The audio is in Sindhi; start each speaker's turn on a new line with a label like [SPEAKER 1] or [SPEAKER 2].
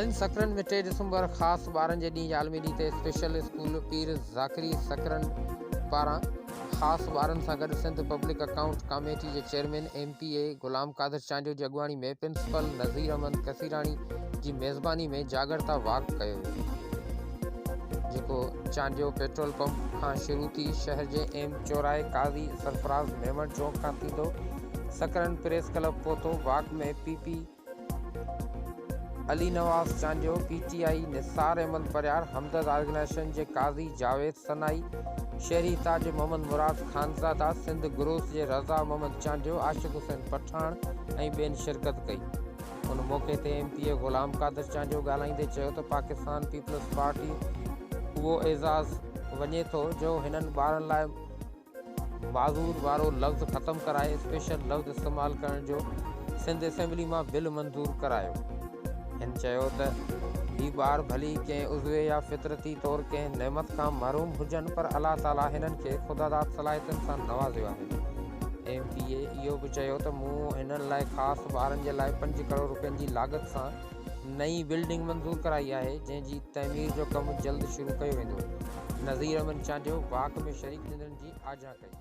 [SPEAKER 1] ناظرين سڪرنڊ ۾ ٽي ڊسمبر خاص ٻارن جي ڏينهن جي عالمي ڏينهن تي اسپيشل اسڪول پير ذاڪري سڪرنڊ پاران خاص ٻارن سان گڏ سنڌ پبلڪ اڪائونٽ ڪاميٽي جي chairman M P A Ghulam Qadir Chandio جي اڳواڻي ۾ پرنسپل نذير احمد ڪثيراڻي جي ميزباني ۾ جاڳرتا واڪ ڪيو ويو جيڪو چانڊيو پيٽرول پمپ کان شروع ٿي شهر جي ايم چوراهي قاضي سرفراز ميمڻ چونڪ کان ٿيندو سڪرنڊ پريس ڪلب پهتو walk ۾ P P Ali Nawaz Chandio, P T I Nisar Ahmed Parhiyar, Hamdard organisation جي قاضي جاويد سنائي، شهري اتحاد جي محمد مراد خانزاده، سنڌ گروس جي رضا محمد چانڊيو، عاشق حسين پٺاڻ ۽ ٻين شرڪت ڪئي. ان موقعي تي M P A Ghulam Qadir Chandio ڳالهائيندي چيو ته پاڪستان پيپلز پارٽي اهو اعزاز وڃي ٿو جو هنن ٻارن لاء معذور وارو لفظ ختم ڪرائي اسپيشل لفظ استعمال ڪرڻ جو سنڌ اسيمبلي مان بل منظور ڪرايو. هن چيو ته هي ٻار ڀلي ڪنهن عضوي يا فطرتي طور ڪنهن نعمت کان محروم هجن پر الله تعاليٰ هنن کي خداداد صلاحيتن سان نوازيو آهي. ايم پي اي اهو به چيو ته مون هنن لاء خاص ٻارن جي لاء پنج ڪروڙ روپين جي لاڳت سان نئين بلڊنگ منظور ڪرائي آهي جنهن جي تعمير جو ڪم جلد شروع ڪيو ويندو. نذير احمد چانڊيو واڪ ۾ شريڪ ٿيندڙن جي آجيان ڪئي.